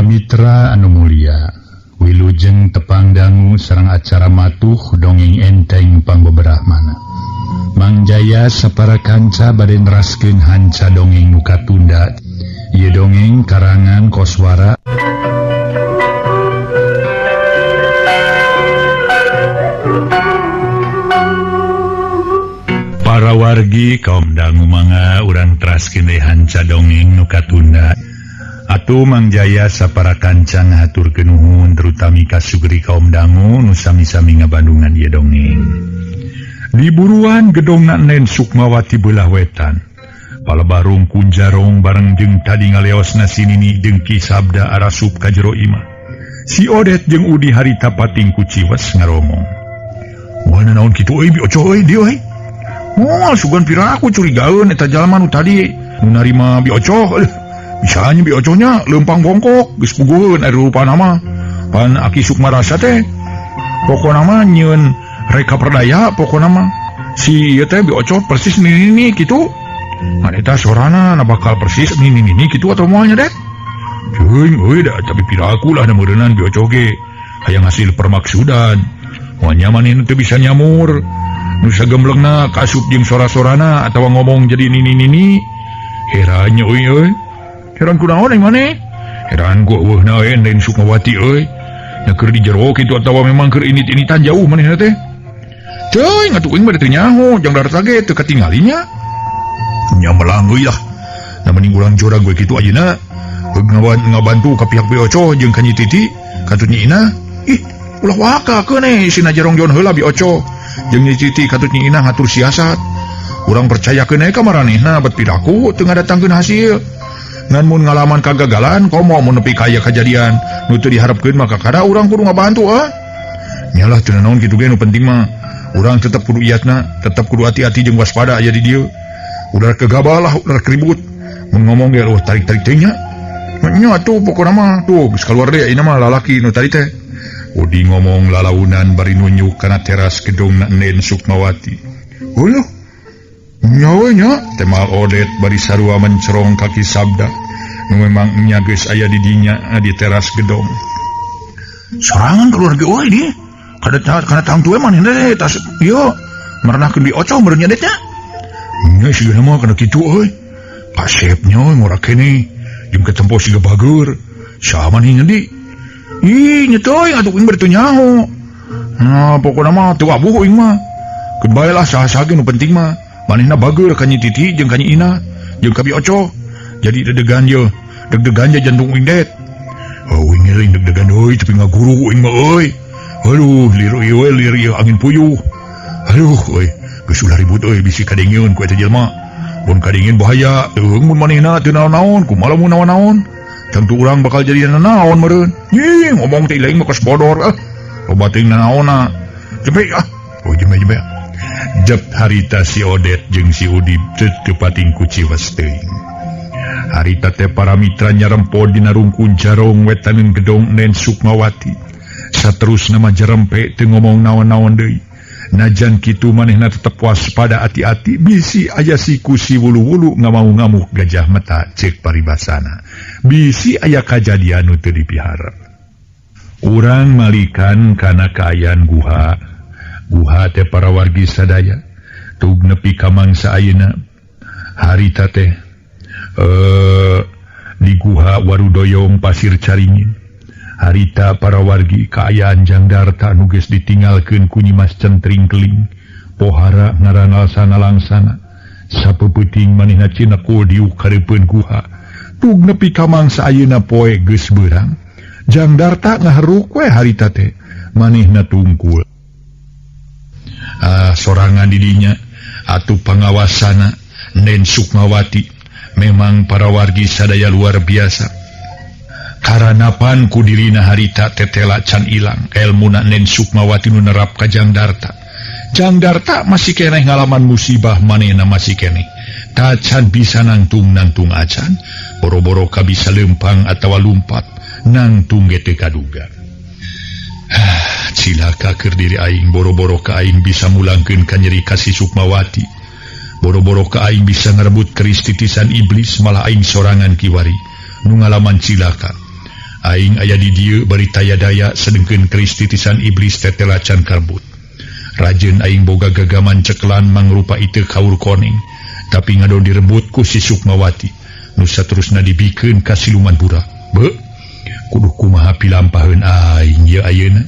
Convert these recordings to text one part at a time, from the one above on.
Para mitra anu mulia, wilujeng tepang dangu sareng acara matuh dongeng enteng pangbeberahmana. Mang Jaya sapara kanca bade neraskeun hanca dongeng nu katunda. Ieu dongeng karangan Koswara. Para wargi kaum dangu mangga urang teraskeun deui hanca dongeng nu katunda. Atuh Mang Jaya sapara kanca ngahaturkeun nuhun terutami ka sugri kaum dangu nu sami-sami ngabandungan ieu dongeng. Di buruan gedongna Nen Sukmawati beulah wetan. Palebarung kunjarong bareng jeung tadi ngaleosna si Nini jeung Ki Sabda arasup ka jero imah. Si Odet jeung Udi harita pating ku ciwes ngaromong. Wah naon kitu euy bi oco euy dieu euy. Moal sugan pira aku curigaeun eta jalma nu tadi nu narima bi oco. Bisanya bi oconya leumpang bongkok geus puguheun ari rupana mah. Pan Aki Sukma rasa teh pokona mah nyieun reka perdaya pokona mah si ieu teh bi oco persis nini kitu. Ngan eta sorana na bakal persis nini kitu atau moal nya deh. Ceuing euy da tapi piraku lah da meureunnan bi oco ge hayang hasil permaksudan. Moal nyaman teu bisa nyamur. Nu sagemblengna kasup jeung sora-sorana atawa ngomong jadi nini-nini. Herannya euy euy. Heran kunaon aing maneh? Heran ku eueuhna we Nen Sukmawati euy. Nya keur di jero kitu atawa memang keur init-initan jauh manehna teh. Ceuing atuh aing mah teu nyaho, jang darat ge teu katinggalinya. Nya melang euy lah. Na mending urang jorang we kitu ayeuna. Heug ngabantu ka pihak Bi Oco jeung ka Nyi Titi, katut Nyi Ina. Ih, ulah waka keun isina jarong jon heula Bi Oco. Jeung Nyi Titi katut Nyi Ina ngatur siasat. Urang percayakeun we ka maranehna bet piraku teu ngadatangkeun hasil. Ngan mun ngalaman kagagalan komo mun nepi ka aya kajadian nu teu diharepkeun maka kada urang kudu ngabantu ah. Nyalah teu naon kitu ge nu penting mah urang tetep kudu iatna, tetep kudu hati-hati jeung waspada aya di dieu. Ulah kegabah lah, ulah keribut. Mun ngomong ge eueuh tarik-tarik teh nya. Nya atuh pokona mah tuh geus kaluar deui ayeuna mah lalaki nu tadi teh. Udi ngomong lalaunan bari nunjuk kana teras gedongna Nen Sukmawati. Heuh. Nya we nya, temal Odet bari sarua mencerong ka Ki Sabda. Nu memang nya geus aya di dinya di teras gedong. Sorangan keluar ge euy di. Kana tangtu we manehna teh tas ieu merenahkeun Bi Oco meureun nya det nya. Nya sigana mah kana kitu euy. Kasep nya ngora keneh jeung ketempo siga bageur. Saha manehna di? Ih nya teuing atuh aing bari teu nyaho. Nah pokona mah teu abuh aing mah. Keun bae lah saha-saha ge nu penting mah. Manehna bageur ka Nyi Titi jeung ka Nyi Ina jeung ka Bi Oco. Jadi deg-degan ye, deg-degan ye jantung uing det. Oh, uing lain deg-degan euy tapi ngaguru uing mah euy. Aduh, lieur ieu we, lieur ieu angin puyuh. Aduh euy, geus ulah ribut euy bisi kadengieun ku eta jelema. Mun kadengieun bahaya, teuing mun manehna teu naon-naon, kumaha lamun naon-naon. Tentu urang bakal jadi nanaon meureun. Ih, ngomong teh lain mah kos bodor ah. Loba teuing nanaonna. Jempe ah. Oh, jempe jempe. Jep harita si Odet jeung si Udib teu pating ku ciwes teuing. Harita teh para mitra nyarempo dina rungkun jarong wetaneun gedong Nen Sukmawati. Saterusna mah jarempe teu ngomong naon-naon deui. Najan kitu manehna tetep waspada ati-ati bisi aya siku si wulu-wulu ngamau ngamuk gajah meta ceuk paribasana. Bisi aya kajadian nu teu dipiharep. Urang malikan kana kaayaan guha. Guha teh para wargi sadaya tug nepi ka mangsa ayeuna harita teh di guha Warudoyong Pasir Caringin. Harita para wargi kaayaan Jangdarta nu geus ditinggalkeun ku Nyi Mas Centring Keling. Pohara ngaranal sana langsana sapeupeting manehna cinekul diuk kareupeun guha. Tug nepi ka mangsa ayeuna poe geus beurang. Jangdarta ngaheruk we harita teh manehna tungkul. Sorangan didinya atuh pangawasana Nen Sukmawati memang para wargi sadaya luar biasa. Karanapan ku dirina harita tetela can ilang elmuna Nen Sukmawati nu nerap ka Jangdarta. Jangdarta masih keneh ngalaman musibah manehna masih keneh tacan bisa nangtung-nangtung acan boro-boro ka bisa lempang atawa lumpat nangtung ge teu kaduga. Cilaka keur diri aing boro-boro ka aing bisa mulangkeun ka nyeri ka si Sukmawati. Boro-boro ka aing bisa ngarebut keris titisan iblis malah aing sorangan kiwari nu ngalaman cilaka. Aing aya di dieu bari taya daya sedengkeun keris titisan iblis tetela can karbut. Rajeun aing boga gagaman ceklan mangrupa iteuk haur koneng, tapi ngadon direbut ku si Sukmawati. Nu saterusna dibikeun ka siluman burak. Beuh, kudu kumaha pilampaheun aing ieu ayeuna.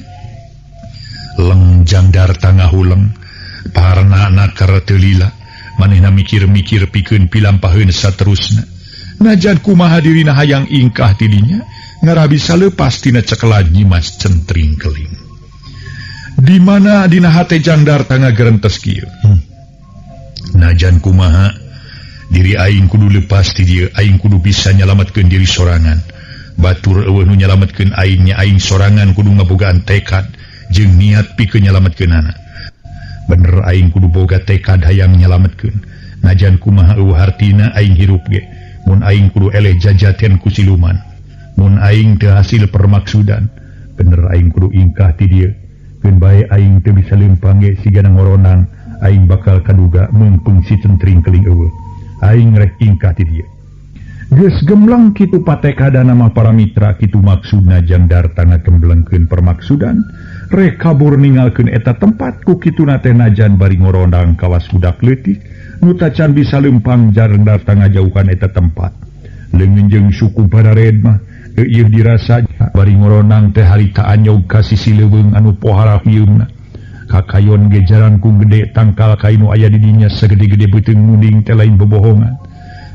Leng Jangdar tangahuleng, parna keur teu lila, manehna mikir-mikir pikeun pilampaheun saterusna. Najan kumaha dirina hayang ingkah tidinya, ngarah bisa lepas tina cekelan Nyimas Centring Keling. Di mana dina hate Jangdar tangga gerentes kieu. Najan kumaha diri aing kudu lepas ti dieu, aing kudu bisa nyalametkeun diri sorangan. Batur eueuh nu nyalametkeun aing nya aing sorangan kudu ngabogaan tekad jeung niat pikeun nyalametkeunana. Bener aing kudu boga tekad hayang nyalametkeun. Najan kumaha eueuh hartina aing hirup ge, mun aing kudu eleh jajaten ku siluman. Mun aing teu hasil permaksudan, bener aing kudu ingkah ti dieu. Keun bae aing teu bisa leumpang ge sigana ngoronang, aing bakal kaduga meungpeung si Centring Keling eueuh. Aing rek ingkah ti dieu. Geus gembleng kitu patekadana mah para mitra, kitu maksudna Jangdar tangga gemblengkeun permaksudan, rek kabur ninggalkeun eta tempat ku kituna teh najan bari ngorondang kawas budak leutik nu tacan bisa leumpang Jangdar tangga jauhan eta tempat. Leungeun jeung suku barared mah ieu dirasa bari ngoronang teh harita anyog ka sisi leuweung anu pohara hieumna. Kakayon ge jarangkung gede tangkal kainu aya di dinya sagede-gede beuteung munding teh lain bobohongan.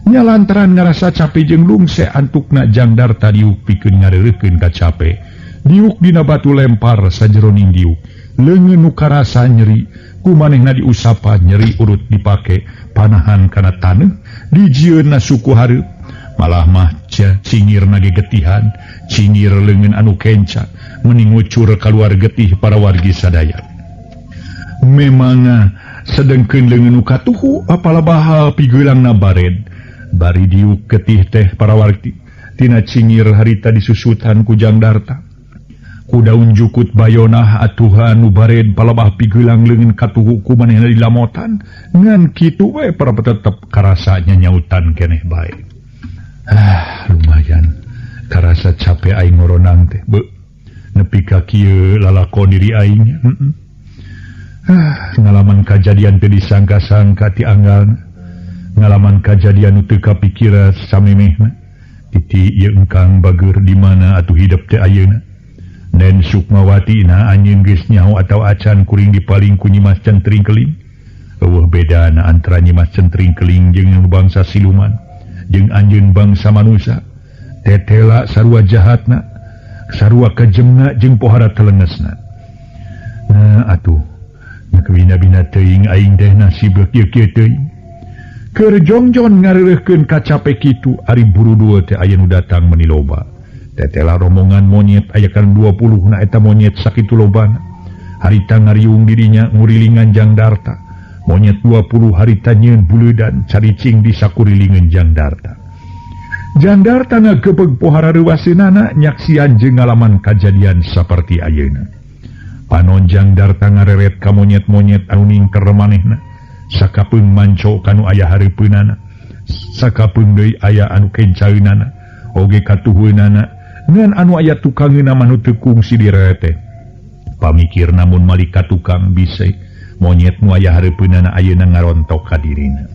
Nya lantaran ngarasa cape jeung lungse antukna Jangdar tadiuk pikeun ngareureukkeun ka cape. Diuk dina batu lempar sajeroning diuk. Leungeun nu karasa nyeri, ku manehna diusapan nyeri urut dipake panahan kana taneuh dijieunna suku hareup. Malah mah cingirna ge getihan, cingir leungeun anu kenca, meni ngucur kaluar getih para wargi sadaya. Memang sedengkeun leungeun nu katuhu apala bahal pigeulangna bared. Bari diuk getih teh para wargi tina cingir harita disusutan ku Jangdarta. Ku daun jukut bayonah atuh anu bared palabah pigelang leungeun katuhu ku manehna dilamotan, ngan kitu we para tetep karasa nyanyautan keneh bae. Ah, lumayan karasa capek aing ngoronang teh. Beuh, nepi ka kieu lalakon diri aing. Ah, ngalaman kajadian teu disangka-sangka ti anggalna. Ngalaman kajadian nu teu kapikira samemehna. Titi ieu engkang bageur di mana atuh hidep teh ayeuna. Nen Sukmawati na anjeun geus nyaho atawa acan kuring dipaling ku Nyimas Centring Keling. Eueuh bedana antara Nyimas Centring Keling jeung bangsa siluman jeung anjeun bangsa manusia. Tetela sarua jahatna, sarua kejemna jeung pohara telengesna. Nah atuh, bina-bina teuing aing teh nasib kieu-kieu teuing. Keur jongjon ngareureukkeun kacape kitu ari buru dua teh aya nu datang meuni loba. Tetela rombongan monyet aya kan 20 na eta monyet sakitu lobana. Harita ngariung dirinya ngurilingan Jangdarta. Monyet 20 harita nyieun buleudan caricing di sakurilingan Jangdarta. Jangdarta ngagebeg pohara reuwaseunana nyaksian jeung ngalaman kajadian saperti ayeuna. Panon Jangdarta ngareret ka monyet-monyet anu ningker manehna. Sakapeung manco kanu aya hareupeunana, sakapeung deui aya anu kencaeunana, oge katuhueunana, ngan anu aya tukangeuna mah nu teu kungsi direte. Pamikir namun malik ka tukang bise, monyet nu aya hareupeunana ayeuna ngarontok ka dirina.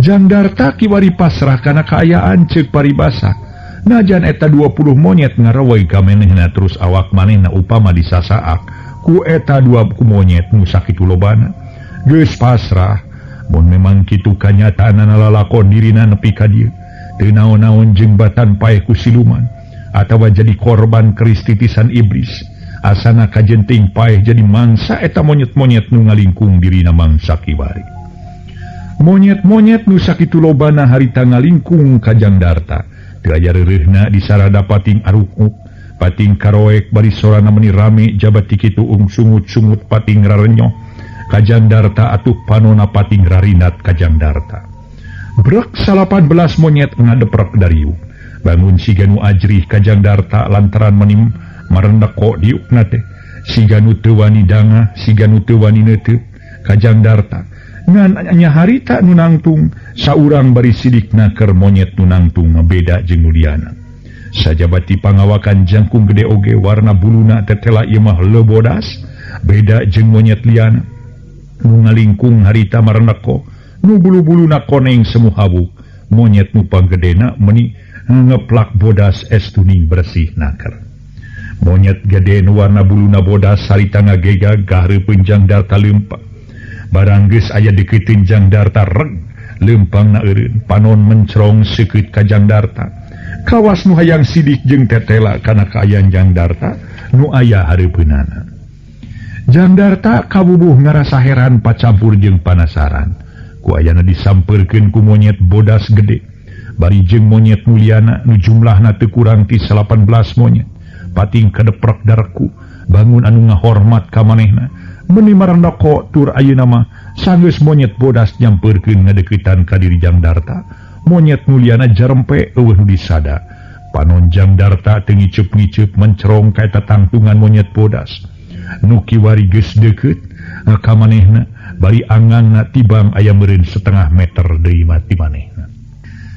Jangdarta kiwari pasrah kana kaayaan ceuk paribasa. Najan eta 20 monyet ngarawai ka manehna terus awak manehna upama disasaak ku eta 20 monyet nu sakitu lobana. Geus pasrah, mun memang kitu kanyataanana lalakon dirina nepi ka dieu. Teu naon-naon jeung batan paeh ku siluman atawa jadi korban keris titisan iblis. Asana kajenting paeh jadi mangsa eta monyet-monyet nu ngalingkung dirina mangsa kiwari. Monyet-monyet nu sakitu lobana harita ngalingkung ka Jangdarta. Teu aya reureuhna disarada pating arukuk, pating karoek bari sorana meuni rame jabat ti kitu sungut-sungut pating rarenyoh. Ka Jangdarta atuh panona pating rarinat ka Jangdarta. Brek 18 monyet ngadeprek dariuk. Bangun siga nu ajrih ka Jangdarta lantaran menim marendeko diukna teh. Siga nu teu wani dangah, siga nu teu wani neuteup ka Jangdarta. Ngan nya harita nu nangtung saurang bari sidikna keur monyet nu nangtung beda jeung nu liana. Sajabati pangawakan jangkung gede oge warna buluna tetela ieu mah lebodas beda jeung monyet liana. Nu ngalingkung harita mareneko nu bulu-buluna koneng semu hawu. Monyet nu panggedena meni ngeplak bodas estuning bersih naker. Monyet gede nu warna buluna bodas harita ngagega gahareupeun Jang Darta leumpang. Barang geus aya deukeuteuun Jang Darta reg leumpangna eureun panon mencrong seukeut ka Jang Darta. Kawas nu hayang sidik jeung tetela kana kaayaan Jang Darta nu aya hareupeunana. Jang Darta kabubuh ngarasa heran pacampur jeung panasaran. Ku ayana disampeurkeun ku monyet bodas gede. Bari jeung monyet mulyana nu jumlahna teu kurang ti 18 monyet. Pating kadeprek dareku bangun anu ngahormat ka manehna. Meuni marendoko tur ayeuna mah sanggeus monyet bodas nyampeurkeun ngadeuketan ka diri Jang Darta. Monyet mulyana jarempe eueuh nu disada. Panon Jang Darta teu ngicup-ngicup mencerong ka eta tangtungan monyet bodas. Nu kiwari geus deukeut ka manehna bari anganna tibang aya meureun setengah meter deui mah ti manehna.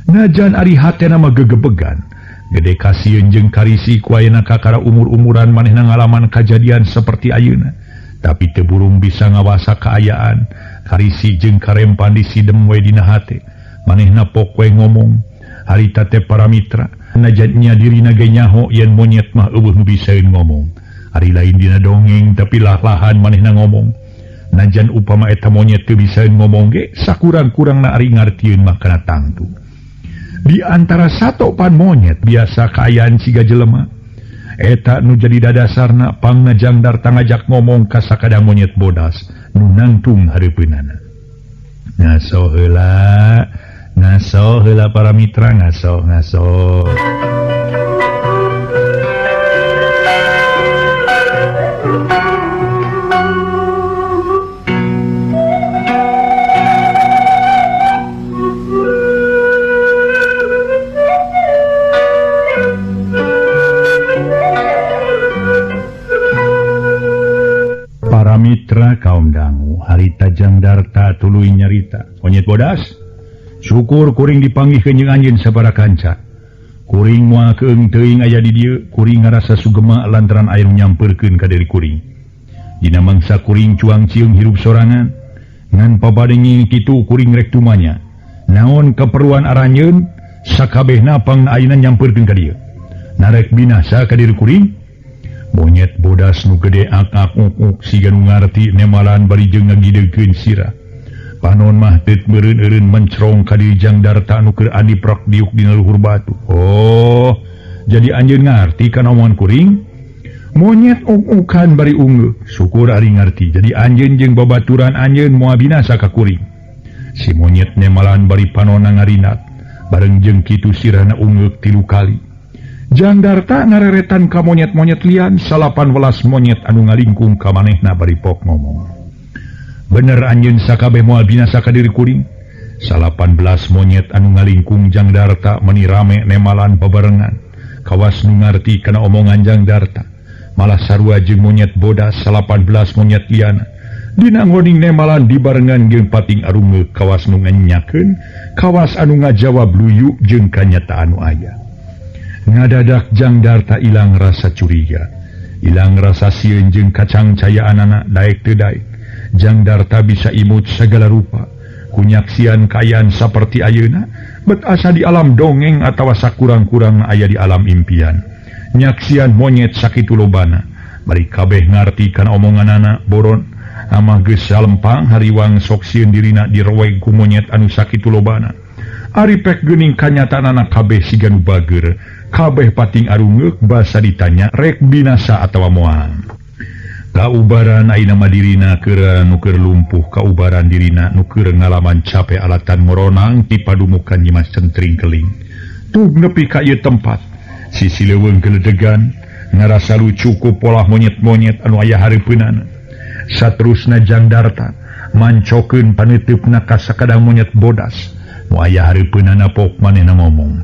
Najan ari hatena mah gegebegan. Gede kasieun jeung karisi ku ayeuna kakara umur-umuran manehna ngalaman kajadian seperti ayeuna. Tapi teu burung bisa ngawasa kaayaan. Karisi jeung karempan disidem we dina hate. Manehna pok we ngomong harita teh para mitra. Najan nya dirina ge nyaho yen monyet mah eueuh nu bisaeun ngomong. Ari lain dina dongeng tapi lah-lahan manehna ngomong. Najan upama eta monyet teu bisaeun ngomong ge sakurang-kurangna ari ngartieun mah kana tangtu. Di antara satopan monyet biasa kaayaan siga jelema. Eta nu jadi dadasarna pangna Jang Darta ngajak ngomong ka sakadang monyet bodas nu nangtung hareupeunana. Ngaso heula, ngaso heula para mitra, ngaso ngaso. Para mitra kaum dangu harita Jang Darta tuluy nyarita. Monyet bodas, syukur kuring dipanggihkeun jeung anjeun sabara kanca. Kuring moal keung teuing aya di dieu, kuring ngarasa sugema lantaran aya nu nyampeurkeun ka diri kuring. Dina mangsa kuring cuang ciung hirup sorangan, ngan pabadengi kitu kuring rek tumanya. Naon keperluan aranjeun sakabehna pang ayeuna nyampeurkeun ka dieu. Narek binasa ka diri kuring. Monyet bodas nu gede ak-ak uk-uk siga nu ngarti nemalan bari jeung ngagideugkeun sirah. Panon mah teu meureun-eureun mencrong ka diri Jang Darta nu keur andiprak diuk dina luhur batu. Oh, jadi anjeun ngarti kana omongan kuring? Monyet uk-ukan bari unggeuh. Syukur ari ngarti. Jadi anjeun jeung babaturan anjeun moal binasa ka kuring. Si monyet nemalan bari panonna ngarinat. Bareng jeung kitu sirahna unggeuh 3 kali. Jang Darta ngareretan ka monyet-monyet lian 18 monyet anu ngalingkung ka manehna bari pok ngomong. Bener anjeun sakabeh moal binasa ka diri kuring. 18 monyet anu ngalingkung Jang Darta meni rame nemalan babarengan. Kawas nu ngarti kana omongan Jang Darta. Malah sarua jeung monyet bodas 18 monyet liana. Dina ngoning nemalan dibarengan jeung pating arungeuk kawas nu ngenyakeun, kawas anu ngajawab luyu jeung kanyataan nu aya. Ngadadak Jang Darta ilang rasa curiga, ilang rasa sieun jeung kacangcayaanana daek teu daek. Jang Darta bisa imut segala rupa, kunyaksian kaayaan saperti ayeuna, bet asa di alam dongeng atawa sakurang-kurang aya di alam impian. Nyaksian monyet sakitu lobana, bari kabeh ngarti kana omonganana boron amah geus salempang hariwang sok sieun dirina diroweg ku monyet anu sakitu lobana. Ari pek geuning kanyataanana kabeh siga nu bager, kabeh pating arungeuk basa ditanya rek binasa atawa moal. Kaubaran ayeuna mah dirina keur nu keur lumpuh, kaubaran dirina nu keur ngalaman cape alatan moronang ti padumukan Nyimas Centring Keling. Tug nepi ka ieu tempat, sisi leuweung geledegan, ngarasa lucu ku polah monyet-monyet anu aya hareupeunana. Saterusna Jang Darta mancokeun paneuteup-na ka sakadang monyet bodas. Nu aya hareupeunana pok manehna ngomong.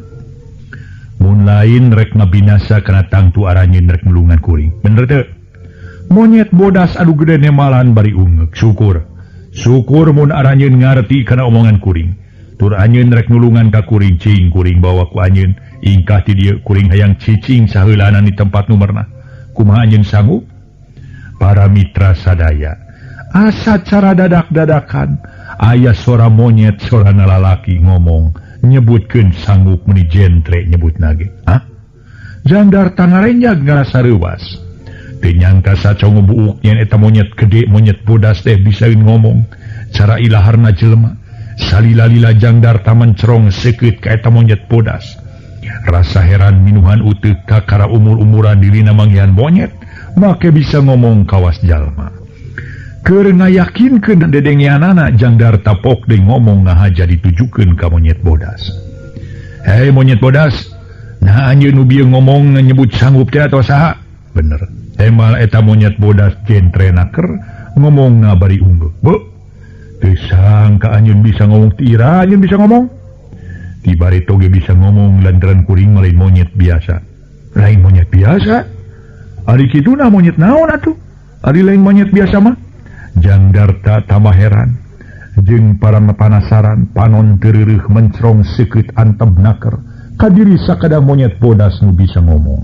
Mun lain rek ngabinasa kana tangtu aranjeun rek nulungan kuring. Bener teu? Monyet bodas anu gede nemalan bari ungeuk. Syukur. Syukur mun aranjeun ngarti kana omongan kuring. Tur anjeun rek nulungan ka kuring, cing kuring bawa ku anjeun Ingkah ti dieu kuring hayang cicing saheulana di tempat nu merenah. Kumaha anjeun sanggup? Para mitra sadaya, asa cara dadak-dadakan aya sora monyet sorana lalaki ngomong nyebutkeun sanggup meuni jentre nyebut nage. Hah? Jang Darta ngarenjag ngarasa reuwas. Teu nyangka sacongo buuk nyen eta monyet gede monyet bodas teh bisa ngomong cara ilaharna jelema. Salila-lila Jang Darta mencerong seukeut ka eta monyet bodas. Rasa heran minuhan uteuk kakara umur-umuran dirina manggihan monyet make bisa ngomong kawas jalma. Keur ngayakinkeun dedengeanana Jang Darta pok deui ngomong ngahaja ditujukeun ka monyet bodas. Hei monyet bodas, nah anjeun nu bieu ngomong nyebut sanggup teh atawa saha? Bener. Emal eta monyet bodas jentre naker ngomong ngabari unggul. Bu, teu sangka anjeun bisa ngomong ti ira anjeun bisa ngomong. Ti bareto ge bisa ngomong lantaran kuring mah lain monyet biasa. Lain monyet biasa? Ari kituna monyet naon atuh? Ari lain monyet biasa mah? Jang Darta tambah heran jeung para panasaran panon teu mencerong seukeut antep naker kadiri sakadang monyet bodas nu bisa ngomong.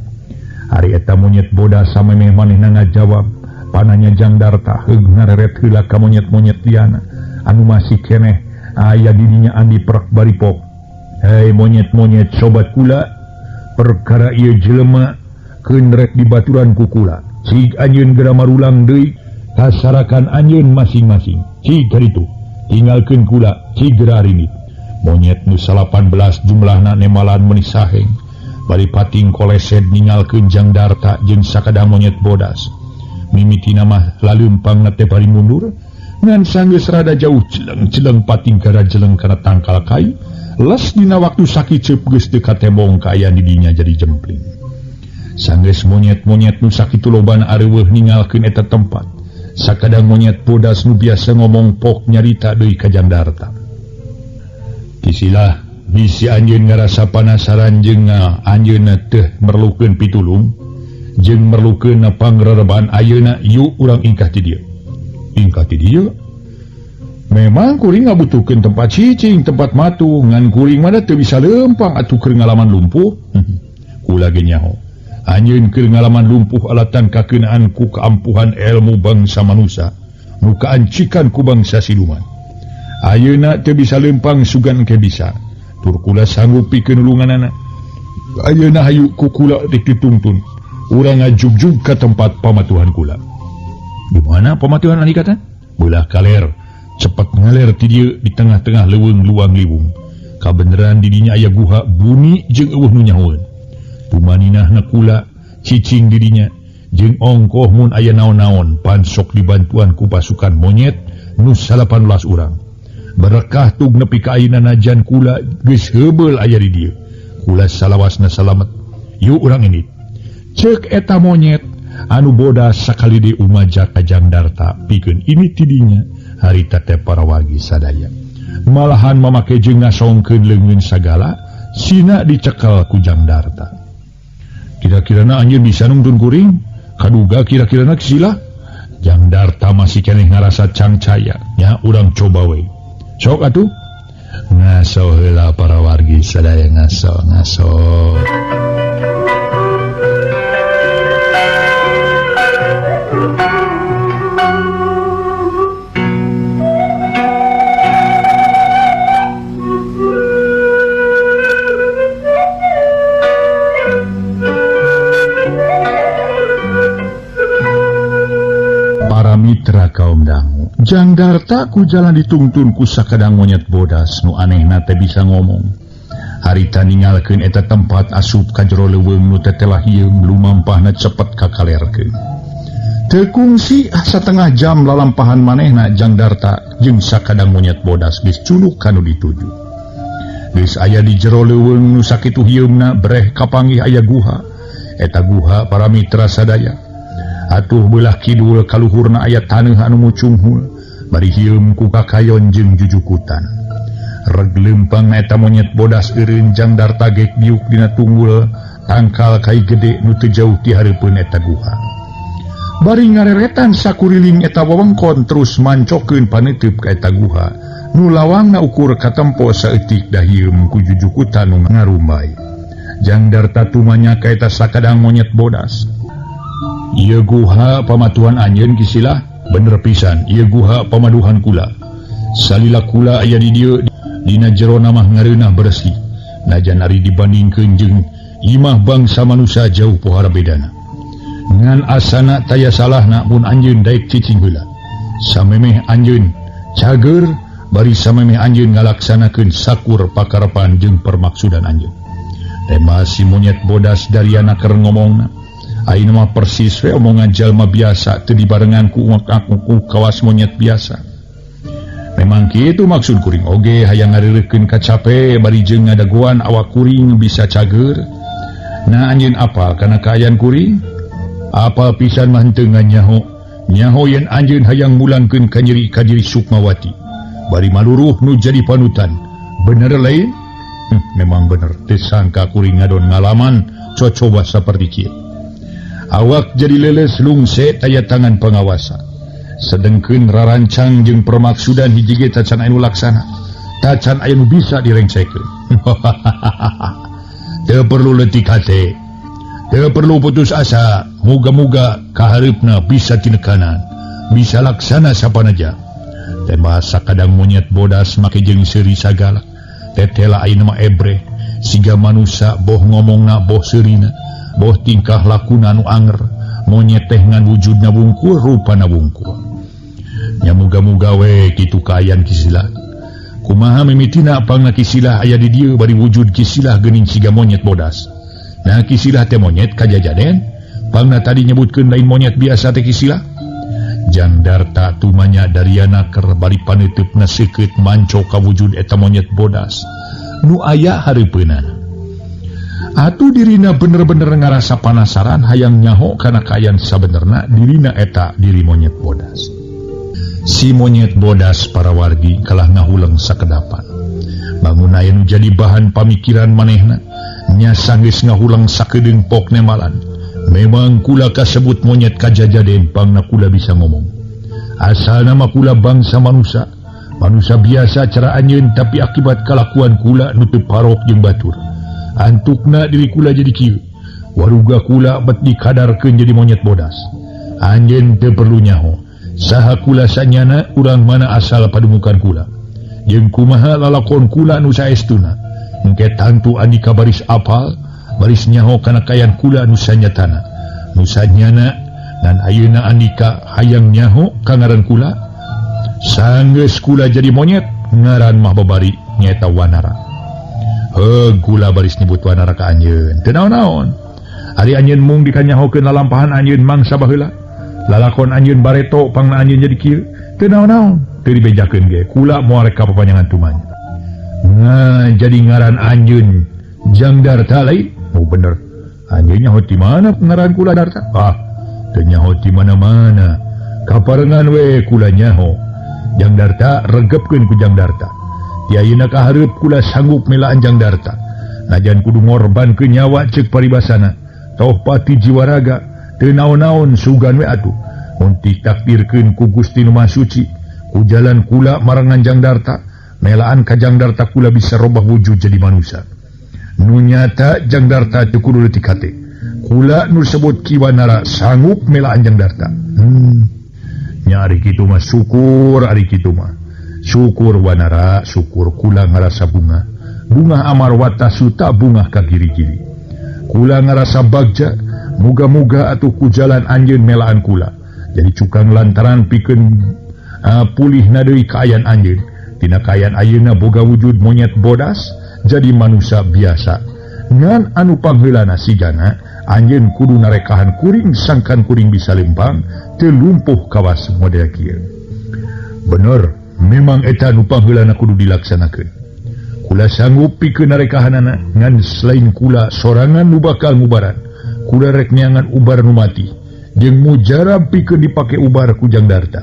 Ari eta monyet bodas samemeh manehna ngajawab pananya Jang Darta heug ngareret heula ka monyet-monyet liana anu masih keneh aya didinya andi prek baripok. Hei monyet-monyet sobat kula, perkara ieu jelema keun rek dibaturan ku kula. Cig anjeun geura marulang deui kasarakan anjeun masing-masing. Cig kaditu tinggalkeun kula, cig geura rinit. Monyet nu 18 jumlahna nemalan meuni saheng. Bari pating kolesed ninggalkeun Jang Darta jeung sakadang monyet bodas. Mimitina mah laleumpangna teh bari mundur, ngan sanggeus rada jauh jeleng-jeleng pating gara jeleng kana tangkal kai. Les dina waktu sakiceup geus teu katembong kaayaan di dinya jadi jempling. Sanggeus monyet-monyet nu sakitu lobana areuweuh ninggalkeun eta tempat. Sakadang monyet bodas nu biasa ngomong pok nyarita deui ka Jang Darta. Kisilah bisi anjeun ngarasa panasaran jeung anjeunna teh merlukeun pitulung jeung merlukeun pangrereban ayeuna yuk urang ingkah ti dieu. Ingkah ti dieu? Memang kuring ngabutuhkeun tempat cicing, tempat matu, ngan kuring mah teu bisa leumpang atuh keur ngalaman lumpuh. Kula ge nyaho. Anjeun keur ngalaman lumpuh alatan kakeunaan ku kaampuhan ilmu bangsa manusia, nu kaancikan ku bangsa siluman. Ayeuna teu bisa leumpang sugan ke bisa. Tur kula sanggup pikeun nulunganana. Ayeuna hayu ku kula rek dituntun. Urang ngajugjug ka tempat pamatuhan kula. Di mana pamatuhan anikatan? Beulah kaler. Cepet ngaler ti dieu di tengah-tengah leuweung luang liwung. Kabeneran di dinya aya guha bumi jeung eueuh nu nyahoeun. Tumaninahna kula cicing di dinya jeung ongkoh mun aya naon-naon pansok dibantuan ku pasukan monyet nu 18 urang. Berekah tug nepi ka ayeuna najan kula geus heubeul aya di dieu. Kula salawasna salamet. Yuk urang ini. Ceuk eta monyet anu bodas sakali deui umaja ka Jang Darta pikeun ini ti dinya harita teh para wargi sadaya. Malahan mamake jeung ngasongkeun leungeun sagala sina dicekel ku Jang Darta. Kira-kirana anjeun bisa nungtun kuring? Kaduga kira-kirana kisilah? Jang Darta masih keneh ngarasa cangcaya. Nya urang coba we. Sok atuh. Ngaso heula para wargi sadaya ngaso ngaso. Mitra kaum dangu, Jang Darta ku jalan ditungtun ku sakadang monyet bodas nu anehna teh bisa ngomong. Harita ninggalkeun eta tempat asup ka jero leuweung nu tetelah hieum lumampahna cepet kakalerkeun. Teu kungsi satengah jam lalampahan manehna Jang Darta jeung sakadang monyet bodas geus culuk ka nu dituju. Geus aya di jero leuweung nu sakitu hieumna breh kapanggih aya guha. Eta guha para mitra sadaya. Atuh beulah kidul kaluhurna aya taneuh anu mucunghul bari hieum ku kakayon jeung jujukutan. Reg leumpang eta monyet bodas eureun Jang Darta gek diuk dina tunggul tangkal kai gede nu teu jauh ti hareupeun eta guha. Bari ngareretan sakuriling eta wewengkon terus mancokeun paneuteub ka eta guha nu lawangna ukur katempo saeutik dahieum ku jujukutan nu ngarumbay. Jang Darta tumanya kaeta sakadang monyet bodas. Ieu guha pamatuhan anjeun Kisilah, bener pisan ieu guha pamaduhan kula. Salila kula aya di dieu dina jero mah ngareunah bersih. Najan ari dibandingkeun jeung imah bangsa manusia jauh pohara bedana. Ngan asana taya salahna mun anjeun daek cicing heula. Samemeh anjeun cager bari samemeh anjeun ngalaksanakeun sakur pakarepan jeung permaksudan anjeun. Tema si monyet bodas Dariana keur ngomongna. Ayeuna mah persis we omongan jalma biasa teu dibarengan ku ku kawas monyet biasa. Memang kitu maksud kuring oge hayang ngarireukeun kacape bari jeung ngadagoan awak kuring bisa cager. Nah anjeun apal kana kaayaan kuring? Apal pisan mah henteu nganyaho. Nyaho yen anjeun hayang mulangkeun ka nyeri ka diri Sukmawati. Bari maluruh nu jadi panutan. Bener lain? Memang bener teu sangka kuring ngadon ngalaman cocoba saperti kieu. Awak jadi leles lungse taya tangan pengawasa. Sedengkeun rarancang jeung permaksudan hiji ge tacan anu laksana. Tacan aya nu bisa direngsekeun. Teu perlu leutik hate. Teu perlu putus asa. Muga-muga kahareupna bisa tinekanan, bisa laksana sapanaja. Teh bahasa kadang monyet bodas make jeung seuri sagala. Tetela ayeuna mah ebreh, siga manusa boh ngomongna boh seurina, boh tingkah lakuna nu anger. Monyet teh ngan wujudna wungkul, rupana wungkul. Nya muga-muga we kitu kaayaan Kisilah. Kumaha mimitina pangna Kisilah aya di dieu bari wujud Kisilah geuning siga monyet bodas. Nah Kisilah teh monyet kajajaden, pangna tadi nyebutkeun lain monyet biasa teh Kisilah. Jang Darta tumanya Dariana keur bari paneuteup seukeut manco ka wujud eta monyet bodas nu aya hareupeunana. Atuh dirina bener-bener ngarasa panasaran hayang nyaho kana kaayaan sabenerna dirina eta diri monyet bodas. Si monyet bodas para wargi kalah ngahuleng sakedapan. Bangun aya nu jadi bahan pamikiran manehna nya sanggeus ngahuleng sakedeung pok nemalan. Memang kula kasebut monyet kajajaden pangna kula bisa ngomong. Asal nama kula bangsa manusia, manusia biasa cara anjeun tapi akibat kalakuan kula nu teu parok jeung batur. Antukna diri kula jadi kieu. Waruga kula bet dikadarkeun jadi monyet bodas. Anjeun teu perlu nyaho. Saha kula sanyana urang mana asal padumukan kula. Jeung kumaha lalakon kula nu saestuna. Engke tangtu andika baris apal, baris nyaho kana kayan kula nu sanyatana. Nu sanyana dan ayeuna andika hayang nyaho ka ngaran kula. Sanggeus kula jadi monyet, ngaran mah babari nyaeta Wanara. Heuh kula baris nyebut Wanara ka anjeun. Teu naon-naon. Ari anjeun mung dikanyahokeun lalampahan anjeun mangsa baheula. Lalakon anjeun bareto pangna anjeun jadi kieu. Teu naon-naon. Teu dibejakeun ge. Kula moal rek ka papanjangan tumanya. Nah, jadi ngaran anjeun Jang Darta lain. Oh bener. Anjeun nyaho ti mana ngaran kula Darta? Ah, teu nyaho ti mana-mana. Kaparengan we kula nyaho. Jang Darta regepkeun ku Jang Darta. Ti ayeuna ka hareup kula sanggup melaan Jang Darta. Najan kudu ngorbankeun nyawa ceuk paribasana. Toh pati jiwa raga teu naon-naon sugan we atuh. Mun ditakdirkeun ku Gusti Nu Maha Suci, ku jalan kula marangan Jang Darta, melaan ka Jang Darta kula bisa robah wujud jadi manusia. Nu nyata Jang Darta teu kudu leutik hate. Kula nu sebut Ki Wanara sanggup melaan Jang Darta. Nya ari kitu mah syukur ari kitu mah. Syukur Wanara, syukur kula ngarasa bunga. Bunga amar wata suta bunga ka giri-giri. Kula ngarasa bagja, muga-muga atuh ku jalan anjeun melaan kula. Jadi cukang lantaran pikeun pulihna deui kaayaan anjeun. Tina kaayaan ayeuna boga wujud monyet bodas jadi manusia biasa. Ngan anu pangheulana sigana anjeun kudu narekahan kuring sangkan kuring bisa lempang teu lumpuh kawas model kieu. Bener, memang eta nu pangheulana kudu dilaksanakeun. Kula sanggup pikeun narekahanana ngan selain kula sorangan nu bakal ngubaran. Kula rek neangan ubar nu mati jeung mujarab pikeun dipake ubar ku Jang Darta.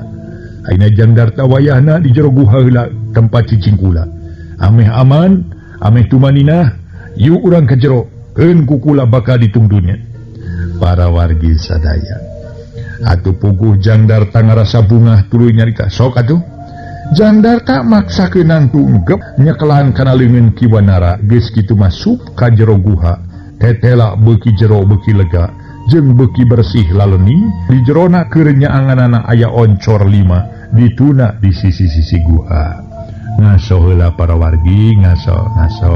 Ayeuna Jang Darta wayahna di jero guha heula tempat cicing kula. Ameh aman, ameh tumaninah, yuk urang ka jero, keun ku kula bakal ditungdunya. Para wargi sadaya. Atuh puguh Jang Darta ngarasa bungah tuluy nyarita. Sok atuh. Jang Darta maksakeun nangtung gep nyekelan kana leungeun Ki Wanara geus kitu masuk ka jero guha Tetela beuki jero beuki lega jeung beuki bersih lalening di jerona keur nyaanganana aya oncor 5 dituna di sisi-sisi guha. Ngaso heula para wargi, ngaso ngaso.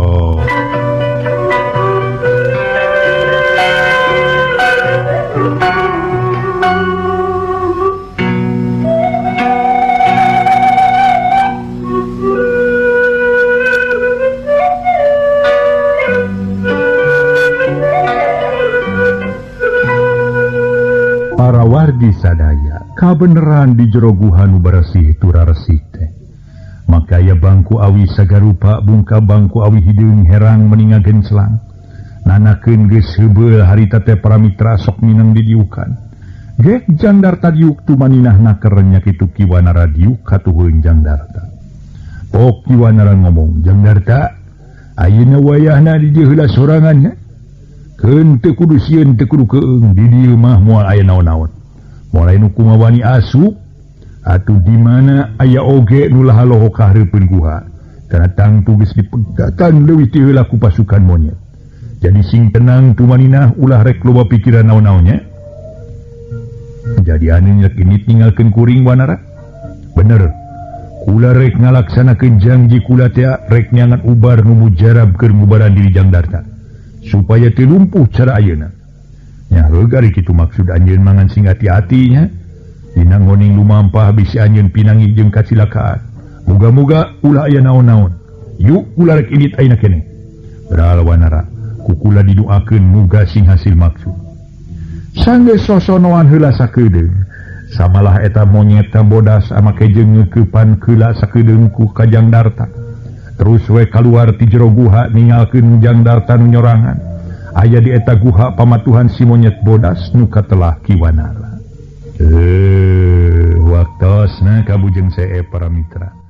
Para wargi sadaya kabeneran di jero guha nu bersih tura resik teh. Maka aya bangku awi sagarupa bungka bangku awi hideung herang meninga gencelang. Nanakeun geus heubeul harita teh para mitra sok mineng didiukan. Gek Jang Darta diuk tumaninah nakernya kitu Ki Wanara diuk katuheun Jang Darta. Pok Ki Wanara ngomong, "Jang Darta, ayeuna wayahna di dieu heula sorangan nya. Keun teu kudu sieun teu kudu keung di dieu mah moal aya naon-naon. Moal aya nu kumawani asup atuh di mana aya oge nu lahaloho ka hareupeun guha. Kana tangtu geus dipegatan leuwih ti heula ku pasukan monyet. Jadi sing tenang tumaninah ulah rek loba pikiran naon-naonnya." Jadi anu nyek ini tinggalkeun kuring Wanara. Bener. Kula rek ngalaksanakeun janji kula teh rek nyangan ubar nu mujarab keur ngubaran diri Jang Darta. Supaya teu lumpuh cara ayeuna. Nya heuh ari kitu maksud anjeun mangan sing hati-hati nya. Dina ngoning lumampah bisi anjeun pinangi jeung kacilakaan. Muga-muga ulah aya naon-naon. Yuk kula rek indit ayeuna keneh. Beral Wanara, ku kula didoakeun muga sing hasil maksud. Sanggeus sosonoan heula sakedeung. Samalah eta monyet bodas amake jeung ngeukepan keula sakedeung ku ka Jang Darta. Terus we kaluar ti jero guha ningalkeun Jang Darta nu nyorangan. Aya di eta guha pamatuhan si monyet bodas nu katelah Ki Wanara. Waktosna kabujeng see para mitra.